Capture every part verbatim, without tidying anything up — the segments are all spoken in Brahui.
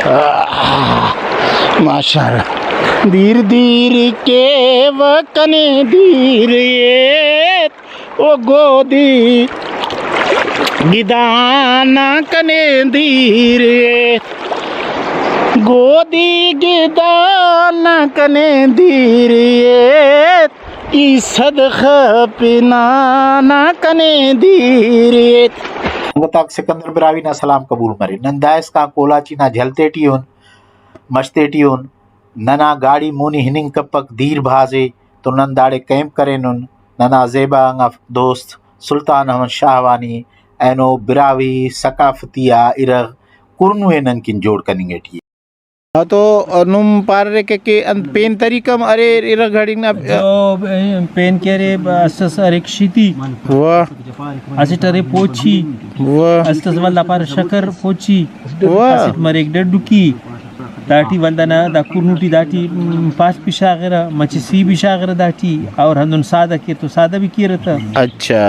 آہ، ماشاءاللہ۔ دیر دیر کیوہ کنے دیر ایت، او گودی گدانا کنے دیر ایت، گودی گدانا کنے دیر ایت، ای صدخہ پنانا کنے دیر ایت۔ سنگتاک، سکندر براہوئی نا سلام قبول مرے۔ نن دائسکان کولاچی نا جھل تیٹی اُن، مش تیٹی اُن۔ ننا گاڑی مونی ہننگ کپک، دیر بھاز ءِ، تو نن داڑے کیمپ کرینن۔ ننا زیبا انگا دوست سلطان احمد شاہوانی اینو براہوئی ثقافتی آ ارغ کرنو ءِ نن کن جوڑ کننگ ٹی ءِ۔ ہاں تو نم پاریرے کہ، کہ انت پین طریقہ ہم ارے ارغ گھڑنگ نا؟ جو پین کہ ارے اسٹ اس ہریک شیتی، واہ۔ اسٹ ارے پوچی، واہ۔ اسٹ اس ولدا پارہ شکر پوچی، واہ۔ اسٹ مریک ڈڈکی، داٹی ولدا نا دا کرنو ٹی داٹی، م، پاش بھی شاغرہ، مچہ سی بھی شاغرہ داٹی، اور ہندن سادہ کے تو سادہ بھی کیرہ تہ۔ اچھا۔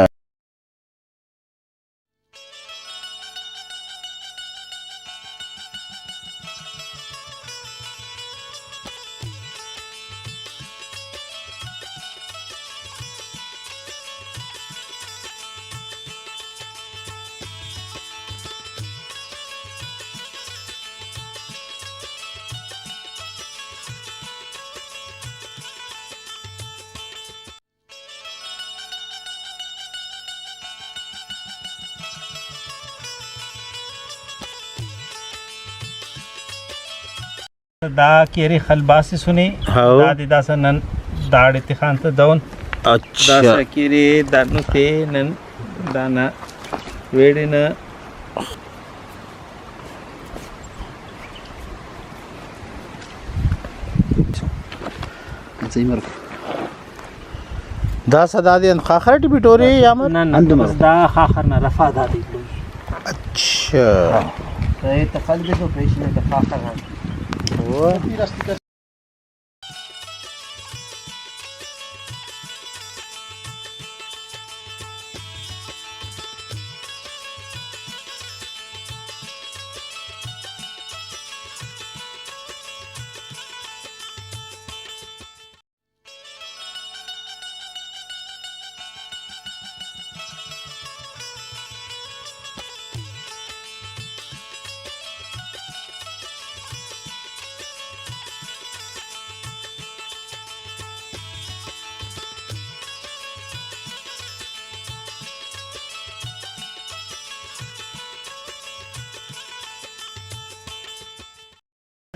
دا کہ ارے خل باسسنے، ہاؤ۔ دادے داسہ نن داڑے تخان تہ دہن۔ اچھا۔ داسہ کہ ارے دانتے نن دانا ویڑنا۔ صحیح مرو۔ داسہ دادے انت خاخر ٹی بٹورے یا مر؟ نہ، نہ، ہندن بس مرو۔ دا خاخر نا رفا دادے لوئی۔ اچھا۔ ہاں۔ تو اے تہ خل بسو، پیشن تہ خاخر ہاں۔ واہ۔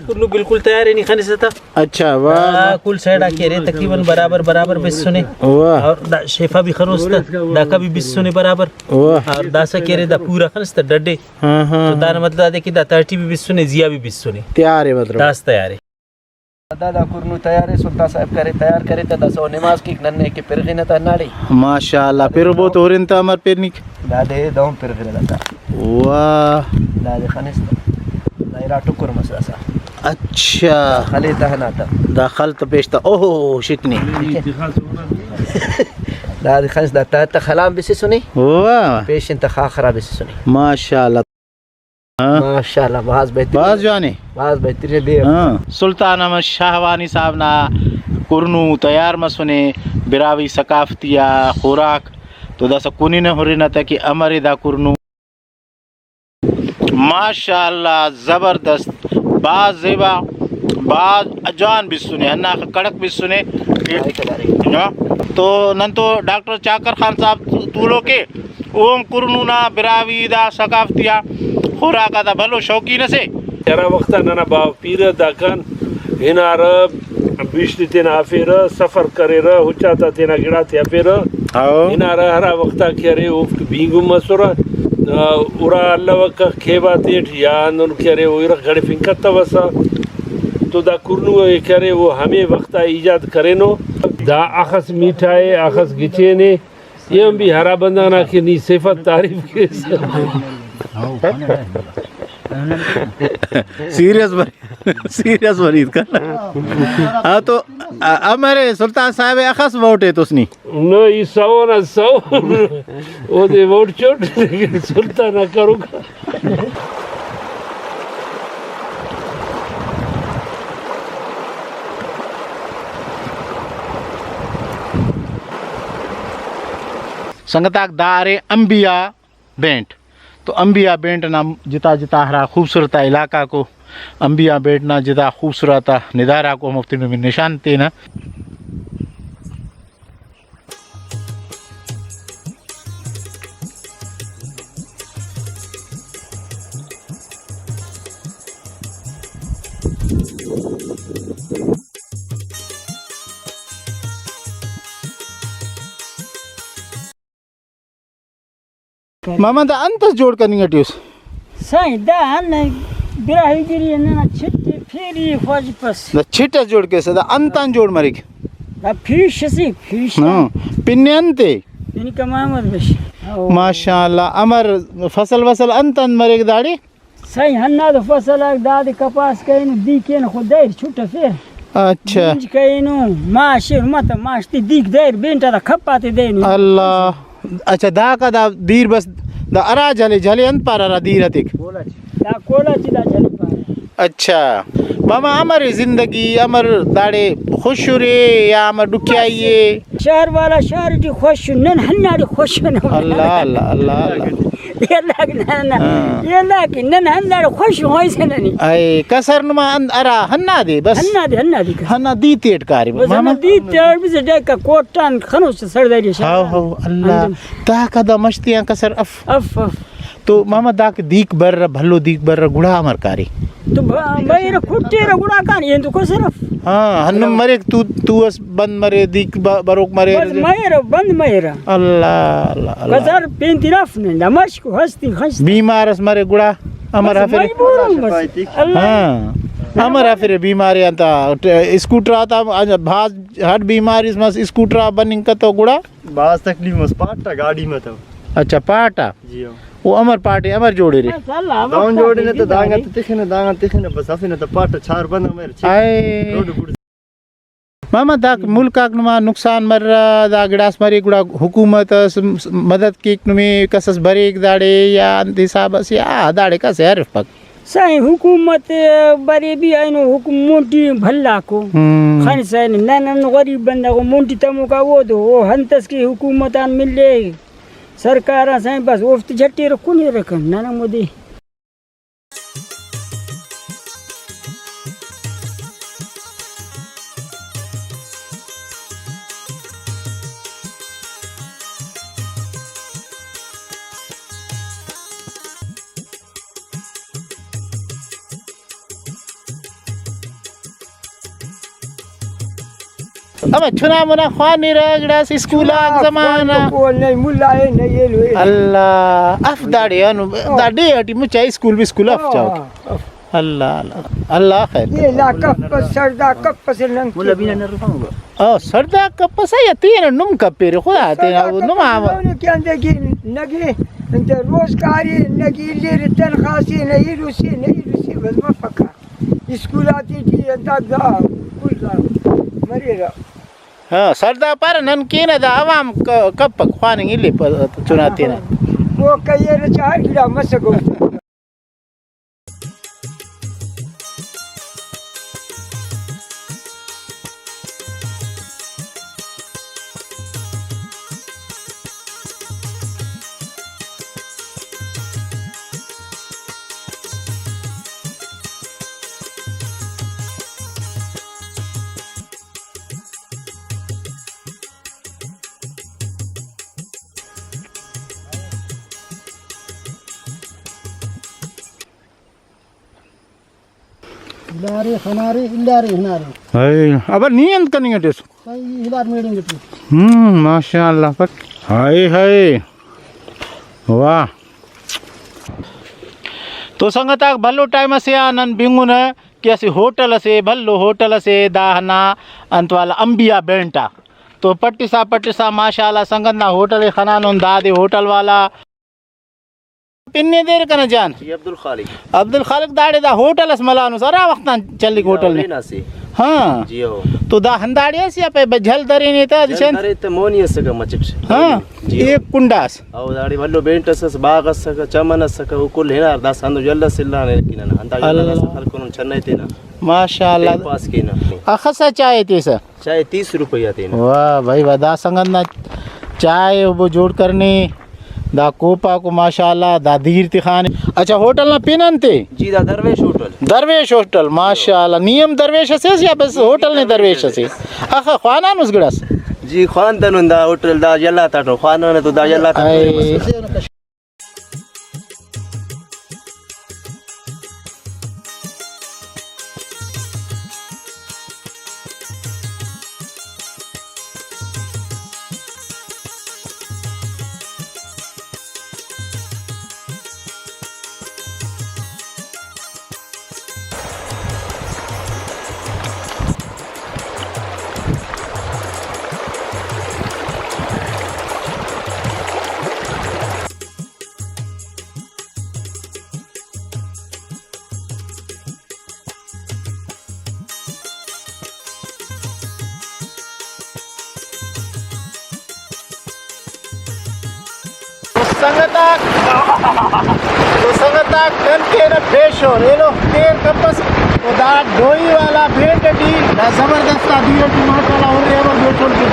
کرنو بالکل تیار ہے، نی خنسہ تا۔ اچھا، واہ، دا واہ۔ کل سائیڈ آ کہ ارے تقریباً برابر برابر بسنے۔ واہ۔ اور دا شیفا بھی خنوس تا، داکا بھی بسنے برابر۔ واہ۔ اور داسا کہ ارے دا پورا خنس تا ڈڈے۔ ہاں، ہاں، تو دانا ہاں۔ مطلب دا دے کہ دا تہٹی بھی بسنے، زیا بھی بسنے۔ تیار ہے مطلب۔ داس تیار ہے۔ دا، دا کرنو تیار ہے، سلطان صاحب کرے، تیار کرے تا داسا او نماز کیک ننے کہ پرغنہ تا ناڑے۔ ماشاءاللہ، پربو تو ہرن تا امر پرنیک۔ دادے دہن پرغنہ داسا۔ واہ۔ دادے خنس تا۔ دا ارا ٹکر مس داسا۔ اچھا۔ خلے تہنا تا۔ دا خل تا پیش تا۔ اوہو، شکنی۔ دادے خنس دا تہ تا خلان بسسنے۔ واہ۔ پیشن تا خاخرا بسسنے۔ ماشاءاللہ۔ ہاں۔ ماشاءاللہ، بھاز بہترین۔ بھاز جوان ءِ۔ بھاز بہترین دے۔ ہاں۔ سلطان احمد شاہوانی صاحب نا کرنو تیار مسنے، براہوئی ثقافتی آ خوراک تو داسا کننہ ہرنہ تہ کہ امر ءِ دا کرنو۔ ماشاءاللہ، زبردست، بھاز زیبا، بھاز جوان بسنے، ہنداخہ کڑک بسنے۔ ہاں۔ تو نن تو ڈاکٹر چاکر خان صاحب تولوک ءِ۔ اوہم کرنو نا براہوئی دا ثقافتی آ خوراک آتا بھلو شوقین اسے۔ ہرا وخت آ ننا باوہ پیرہ داکان ہنارہ، بیشتے تینا ہرفیرہ، سفر کریرہ، ہچ آتا تینا گڑاتے ہرفیرہ۔ ہاؤ۔ ہنارہ ہرا وخت آ کہ ارے اوفک بینگن مسرہ، آ، ارا الوکہ کھیب آتیٹ یا ہندن کہ ارے او ارغ گڑفنگ کتوسہ۔ تو دا کرنو ءِ کہ ارے او ہمے وخت آ ایجاد کرینو۔ دا اخس میٹھا ءِ، اخس گچین ءِ۔ ای ہم بھی ہرا بندغ نا کہ نی صفت تعریف کیسہ۔ سیریس بر-، سیریس برید کنا۔ ہاں تو، ا-، امر سلطان صاحب اخس ووٹ ایتوس نی؟ نو، ای سو نا سو۔ اودے ووٹ چوٹ، لیکن سلطان نا کروکا۔ سنگتاک، دا ارے انبیاء بینٹ۔ تو انبیاء بینٹ نا جتا جتا ہرا خوبصورت آ علاقہ کو، انبیاء بینٹ نا جتا خوبصورت آ ندارہ کو ہم اوفتے نمے نشان تینہ۔ ماما، دا انت اس جوڑ کننگ ٹی اس؟ سائیں، دا ہن براہوئی گری ننا چھٹ پھیری خواجہ پس۔ دا چھٹ اس جوڑ کیسہ، دا انت آن جوڑ مریک؟ دا پیش اسی، پیش۔ ہاں، پن انت ءِ؟ پن کہ محمد بشیر۔ او۔ ماشاءاللہ، امر فصل وصل انت انت مریک داڑے؟ سائیں، ہندادو فصل آک دادے کپاس کرینو، دیک اینو خو دیر چھٹفیر۔ اچھا۔ گنج کرینو، ماش اینو، مت ماش تے دیک دیر، بینٹا دا کھپ آتے دینو۔ اللہ۔ اچھا، داکا دا دیر بس، دا ارا جھلے، جھلے انت پارہ ہرا دیر اتیک؟ دا کولا چی دا جھلے پارہ۔ اچھا۔ ماما، امر زندگی، امر داڑے خوش ارے یا امر ڈکھیائی اے؟ شہر والا شہر ٹی خوش، نن ہنداڑے خوش نہ۔ اللہ، اللہ، اللہ، اللہ۔ اللہ کہ نہ، نہ۔ ہاں۔ اللہ کہ نن ہنداڑے خوش ہوئی سے ننی۔ اے کسر نما اند ارا ہندا دے بس۔ ہندا دے، ہندا دے۔ ہندا دی تیٹ کارے بس، ماما۔ ہندا دی تیٹ بس ڈیکا کوٹان خنوس سرداری شاہ۔ ہاو، ہاو، اللہ۔ ہندن۔ داکا دا مشتیاں کسر اف۔ اف، اف۔ تو ماما داکہ دیک بر، بھلو دیک بر گڑا امر کارے؟ تو بہ-، بئیرہ کٹیرہ گڑا کان، اینتو کسر اف۔ ہاں، ہندن مریک تو، تو اس بند مرے، دیک ب-، بروک مرے۔ بس مریرہ، بند مریرہ۔ اللہ، اللہ، اللہ۔ کسر پین تیرا اف نن، دا مشک ہستی خشت۔ بیمار اس مرے گڑا امر بس ہرفرے؟ مجبور ان بس۔ اللہ۔ ہاں۔ امر ہرفرے بیماری آن تا، اسکوٹر آتا بھاز ہٹ بیماری اس مس، اسکوٹر آ بننگ کتو گڑا؟ بھاز تکلیف مس، پاٹ آ گاڑی متو۔ اچھا، پاٹ آ؟ جی ہاں۔ او امر پاٹ ئے، امر جوڑیرے؟ بس اللہ دہن وقت جوڑنہ تہ دانگ آتے تخنہ، دانگ آتے تخنہ، بس ہرفنہ تہ پاٹ آ چھار بند امر چے۔ اے۔ روڈ بڑز۔ ماما، دا ملک آک نما نقصان مرہ، دا گڑاس مرے، گڑا حکومت اس مدد کیک نمے، کس اس بریک داڑے یا انت حساب اس یا داڑے کس ئے ہرفپک؟ سائیں، حکومت برے بھی اینو حکم مونٹی بھلاکو ہم۔ خنسہ اینو۔ نن ہن غریب بندغ، مونٹی تموکا اودو، او انت اس کہ حکومت آن ملے، سرکار آن سائیں، بس اوفتے جھٹیرہ کنیرہ کن، نن ہمودے۔ ابا چنا منا خوانرہ گڑاس اسکول آک زمانہ۔ خوانکو نئے ملا اے، نئے ایلو اے۔ اللہ، اف داڑے انو، دا ڈیہہ ٹی مچا اسکول بسکول اف چاوک۔ اللہ، اللہ، اللہ خیر۔ یہ لا کپ سردا کپ سے نن۔ او سردا کپ سے یا تینا نم کپیرے خدا تینا نم آ۔ کہ اندے کہ نگے انت روزگاری نگی لیر تنخواہ سے نہ ایلو سے نہ ایلو سے بس مفکا۔ اسکول آتے ٹی انت دا کل دا مریرہ۔ ہاں، سردار پارہ نن کینہ دا عوام ک-، کپک خواننگ الیپہ چنا تینا۔ او کئیرہ چار گڑا مسکو۔ الارے خنارے الارے ہنارے۔ اے، ابا نی انت کننگ اٹیس؟ بھائی، ہلار میڑنگ اٹی۔ ہم، ماشاءاللہ پک۔ ہائے ہائے۔ واہ۔ تو سنگت آک، بھلو ٹائم اسے آ نن بنگنہ کہ اسہ ہوٹل اسے، بھلو ہوٹل اسے، دا ہندا انت والا انبیاء بینٹ آ۔ تو پٹسا پٹسا ماشاءاللہ سنگت نا ہوٹل ئے خنانن، دادے ہوٹل والا پن ءِ دیر کنا جان۔ جی عبدالخالق۔ عبدالخالق، داڑے دا ہوٹل اس ملانس، ہرا وخت آن چلیک ہوٹل نے؟ ہرا سے۔ ہاں۔ جی ہو۔ تو دا ہنداڑے اس یا پہ جھل درینے تا جھل دشان؟ درے تہ مونی اسکہ مچٹ۔ ہاں۔ جی ہو۔ ایک کنڈا اس۔ او داڑے بھلو بینٹ اس، اس باغ اسکہ، چمن اسکہ، او کل ہنار داسہ ہندن جھل اس الانے لکھنہ نا۔ ہندا جھل اللہ۔ داسہ خلکن چنہ تینا۔ ماشاءاللہ۔ ٹائم پاس کینہ۔ اخسا چائے تیسہ؟ چائے تیس روپیہ تینا۔ واہ بھائی واہ، دا سنگت نا چائے ہبو جوڑ کرنے، دا کوپاکو ماشاءاللہ، دا دیر تخانے۔ اچھا، ہوٹل نا پن انتے؟ جی، دا درویش ہوٹل۔ درویش ہوٹل، ماشاءاللہ۔ نی ہم درویش اسے یا بس ہوٹل نے درویش اسے؟ اخہ، خوانانس گڑاس؟ جی، خوانتنن دا ہوٹل، دا یلہ تاٹو خوانانہ تو دا یلہ تاٹو۔ اے۔ تو سنگتاک، تو سنگتاک، کن تینا پیشن ایلو تیر کپس، تو دا ڈوئی والا بھیٹ ٹی دا زبردست آ دیر ٹی ماشاءاللہ ہر ایور پیشن کے۔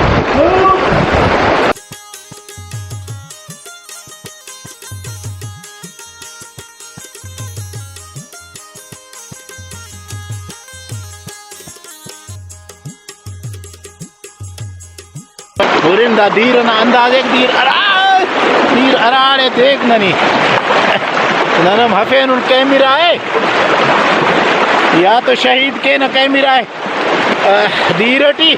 ہرن دا دیر ئنا اندازیک، دیر ہرا، دیر ہراڑے دیک ننے۔ نن ہم ہفینن کیمرہ ءِ، یا تو شہید کینہ کیمرہ ءِ، آہ، دیر ٹی۔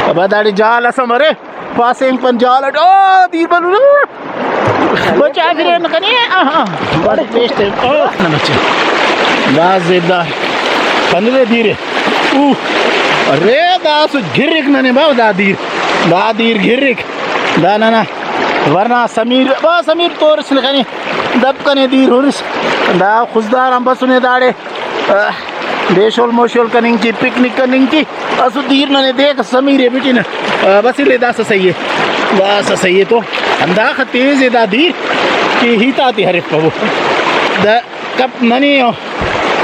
ابا داڑے جال ئسم ارے۔ پاسنگ پن جال اٹ، او دیر بلو، بچا گرین کنے، آہا، بڑے پیش تے، او، نہ بچے۔ بھاز زیبدار۔ پندرہ دیر ہے۔ او، ارے دا سو گرک ننے باو دا دیر۔ دا دیر گرک۔ دا ننا ورنا سمیر، با سمیر تورس نکنے۔ دپ کنے دیر ہرس۔ دا خضدار ہم بسنے داڑے۔ آہ، بے شول موشول کننگ ٹی، پکنک کننگ ٹی، اسہ دیر ننے دیک سمیر ءِ بٹن، آہ، بس الے داسہ صحیح ءِ، داسہ صحیح ءِ۔ تو ہنداخہ تیز ءِ دا دیر کہ ہیت آتے ہرفپبو۔ دا کپ ننے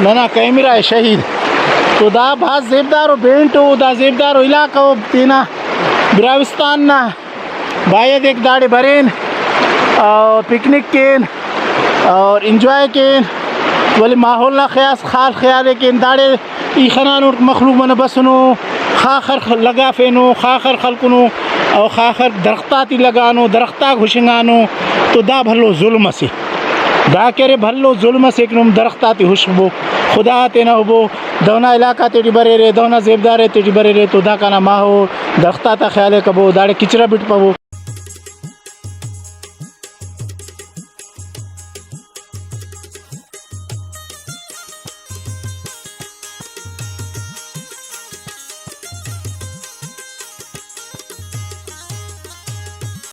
ننا کیمرہ ءِ شہید۔ تو دا بھاز زیبدارو بینٹ ءُ، دا زیبدارو علاقہ ءُ، تینا براہوستان نا۔ باید ایک داڑے برین اور پکنک کین اور انجوائے کین، ولے ماحول نا خیاس خال خیال ءِ کین۔ داڑے ای خنانٹ مخلوق منہ بسنو، خاخر خ-، لگافینو، خاخر خلکنو اور خاخر درخت آتے لگانو، درخت آک ہشنگانو، تو دا بھلو ظلم اسے۔ دا کہ ارے بھلو ظلم اسے کہ نم درخت آتے ہشبو، خدا تینا ہبو، دہنا علاقہ تیٹی بریرے، دہنا زیبدار تیٹی بریرے، تو دا کنا ماحول، درخت آتا خیال ءِ کبو، داڑے کچرہ بٹپبو۔